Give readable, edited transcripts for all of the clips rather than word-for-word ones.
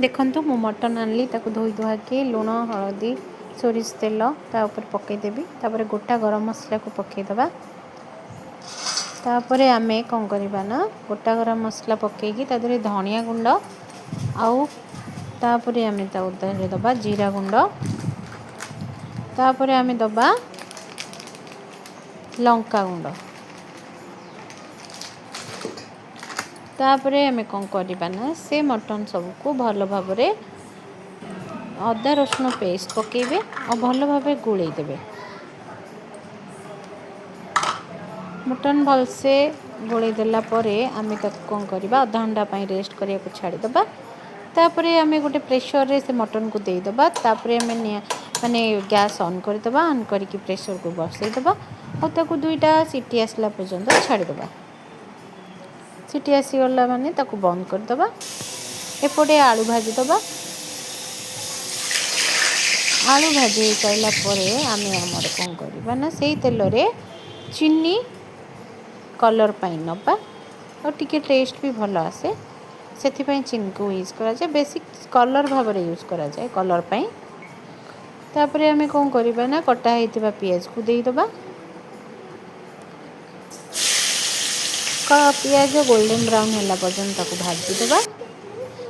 ଦେଖନ୍ତୁ, ମୁଁ ମଟନ୍ ଆଣିଲି, ତାକୁ ଧୋଇ ଧୁଆକି ଲୁଣ, ହଳଦୀ, ସୋରିଷ ତେଲ ତା ଉପରେ ପକାଇଦେବି। ତାପରେ ଗୋଟା ଗରମ ମସଲାକୁ ପକାଇଦେବା। ତାପରେ ଆମେ କ'ଣ କରିବା ନା, ଗୋଟା ଗରମ ମସଲା ପକାଇକି ତା ଦେହରେ ଧନିଆ ଗୁଣ୍ଡ ଆଉ ତାପରେ ଆମେ ତା ଦେହରେ ଦେବା ଜିରା ଗୁଣ୍ଡ। ତାପରେ ଆମେ ଦେବା ଲଙ୍କା ଗୁଣ୍ଡ। ତାପରେ ଆମେ କ'ଣ କରିବା ନା, ସେ ମଟନ୍ ସବୁକୁ ଭଲ ଭାବରେ ଅଦା ରସୁଣ ପେଷ୍ଟ ପକାଇବେ ଆଉ ଭଲ ଭାବେ ଗୋଳେଇ ଦେବେ। ମଟନ୍ ଭଲସେ ଗୋଳେଇ ଦେଲା ପରେ ଆମେ ତାକୁ କ'ଣ କରିବା, ଅଧଘଣ୍ଟା ପାଇଁ ରେଷ୍ଟ କରିବାକୁ ଛାଡ଼ିଦେବା। ତାପରେ ଆମେ ଗୋଟେ ପ୍ରେସରରେ ସେ ମଟନ୍କୁ ଦେଇଦେବା। ତାପରେ ଆମେ ନିଆଁ ମାନେ ଗ୍ୟାସ୍ ଅନ୍ କରିଦେବା। ଅନ୍ କରିକି ପ୍ରେସରକୁ ବସେଇଦେବା ଆଉ ତାକୁ ଦୁଇଟା ସିଟି ଆସିଲା ପର୍ଯ୍ୟନ୍ତ ଛାଡ଼ିଦେବା। ସିଟି ଆସିଗଲା ମାନେ ତାକୁ ବନ୍ଦ କରିଦେବା। ଏପଟେ ଆଳୁ ଭାଜିଦେବା। ଆଳୁ ଭାଜି ହେଇସାରିଲା ପରେ ଆମେ ଆମର କ'ଣ କରିବା ନା, ସେଇ ତେଲରେ ଚିନି କଲର୍ ପାଇଁ ନେବା ଆଉ ଟିକେ ଟେଷ୍ଟ ବି ଭଲ ଆସେ, ସେଥିପାଇଁ ଚିନିକୁ ୟୁଜ୍ କରାଯାଏ। ବେଶୀ କଲର୍ ଭାବରେ ୟୁଜ୍ କରାଯାଏ କଲର୍ ପାଇଁ। ତାପରେ ଆମେ କ'ଣ କରିବା ନା, କଟା ହେଇଥିବା ପିଆଜକୁ ଦେଇଦେବା। ପିଆଜ ଗୋଲ୍ଡେନ୍ ବ୍ରାଉନ୍ ହେଲା ପର୍ଯ୍ୟନ୍ତ ତାକୁ ଭାଜିଦେବା।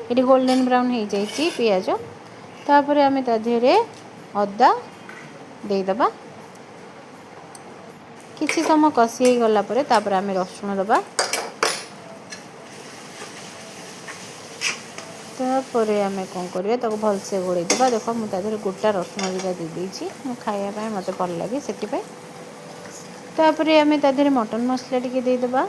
ଏଠି ଗୋଲ୍ଡେନ୍ ବ୍ରାଉନ୍ ହେଇଯାଇଛି ପିଆଜ। ତାପରେ ଆମେ ତା ଦେହରେ ଅଦା ଦେଇଦେବା। କିଛି ସମୟ କଷି ହେଇଗଲା ପରେ ତାପରେ ଆମେ ରସୁଣ ଦେବା। ତାପରେ ଆମେ କ'ଣ କରିବା, ତାକୁ ଭଲସେ ଗୋଳେଇ ଦେବା। ଦେଖ, ମୁଁ ତା ଦେହରେ ଗୋଟା ରସୁଣ ଦୁଇଟା ଦେଇଦେଇଛି। ମୁଁ ଖାଇବା ପାଇଁ ମୋତେ ଭଲ ଲାଗେ ସେଥିପାଇଁ। ତାପରେ ଆମେ ତା ଦେହରେ ମଟନ୍ ମସଲା ଟିକେ ଦେଇଦେବା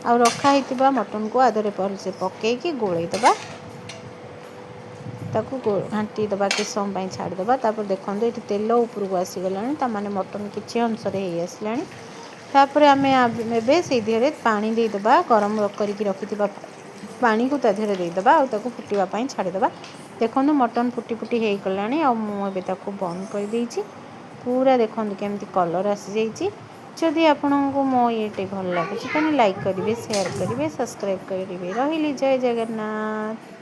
ଆଉ ରଖା ହେଇଥିବା ମଟନ୍କୁ ଆ ଦେହରେ ଭଲସେ ପକାଇକି ଗୋଳେଇ ଦେବା। ତାକୁ ଘାଣ୍ଟି ଦେବା, କିଛି ସମୟ ପାଇଁ ଛାଡ଼ିଦେବା। ତାପରେ ଦେଖନ୍ତୁ, ଏଠି ତେଲ ଉପରକୁ ଆସିଗଲାଣି, ତାମାନେ ମଟନ୍ କିଛି ଅଂଶରେ ହେଇ ଆସିଲାଣି। ତାପରେ ଆମେ ଏବେ ସେଇ ଦେହରେ ପାଣି ଦେଇଦେବା। ଗରମ କରିକି ରଖିଥିବା ପାଣିକୁ ତା ଦେହରେ ଦେଇଦେବା ଆଉ ତାକୁ ଫୁଟିବା ପାଇଁ ଛାଡ଼ିଦେବା। ଦେଖନ୍ତୁ, ମଟନ୍ ଫୁଟି ଫୁଟି ହେଇଗଲାଣି ଆଉ ମୁଁ ଏବେ ତାକୁ ବନ୍ଦ କରିଦେଇଛି। ପୁରା ଦେଖନ୍ତୁ କେମିତି କଲର୍ ଆସିଯାଇଛି। ଯଦି ଆପଣଙ୍କୁ ମୋ ଇଏଟି ଭଲ ଲାଗୁଛି, ତାହେଲେ ଲାଇକ୍ କରିବେ, ସେୟାର କରିବେ, ସବସ୍କ୍ରାଇବ୍ କରିବେ। ରହିଲି, ଜୟ ଜଗନ୍ନାଥ।